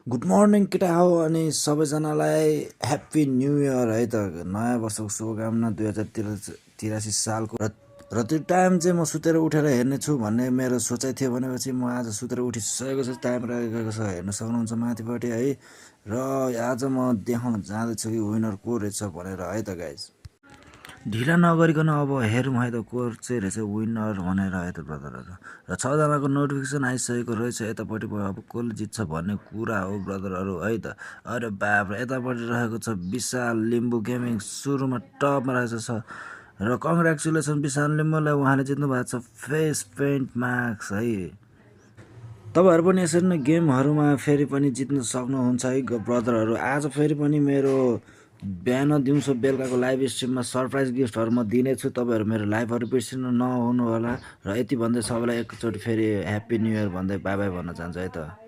good morning केटा हो अनि सबैजनालाई ह्याप्पी न्यू इयर है त नयाँ वर्षको शुभकामना 2083 सालको र त्यो टाइम चाहिँ म सुतेर उठेर हेर्नेछु भन्ने मेरो सोचाइ थियो भनेपछि म आज सुतेर उठिसकेको छु टाइम रहेको छ हेर्न सक्नुहुन्छ माथिपट्टि है र आज म देखाउन जाँदैछु कि विनर को रहेछ भनेर है त गाइज ढिला नगरिकन अब हेरौँ है त को चाहिँ रहेछ विनर भनेर है त ब्रदरहरू र 6जनाको नोटिफिकेसन आइसकेको रहेछ यतापट्टि अब कसले जित्छ भन्ने कुरा हो ब्रदरहरू है त अरे बाप यतापट्टि रहेको छ विशाल लिम्बू गेमिङ सुरुमा टपमा रहेको छ र कङ्ग्रेचुलेसन विशाल लिम्बूलाई उहाँले जित्नु भएको छ फेस पेन्ट मार्क्स है तपाईँहरू पनि यसरी नै गेमहरूमा फेरि पनि जित्न सक्नुहुन्छ है ब्रदरहरू आज फेरि पनि मेरो बिहान दिउँसो बेलुकाको लाइभ स्ट्रिममा सरप्राइज गिफ्टहरू म दिनेछु तपाईँहरू मेरो लाइभहरू बिर्सिनु नहुनु होला र यति भन्दै सबैलाई एकचोटि फेरि ह्याप्पी न्यू इयर भन्दै बाई बाई भन्न चाहन्छु है त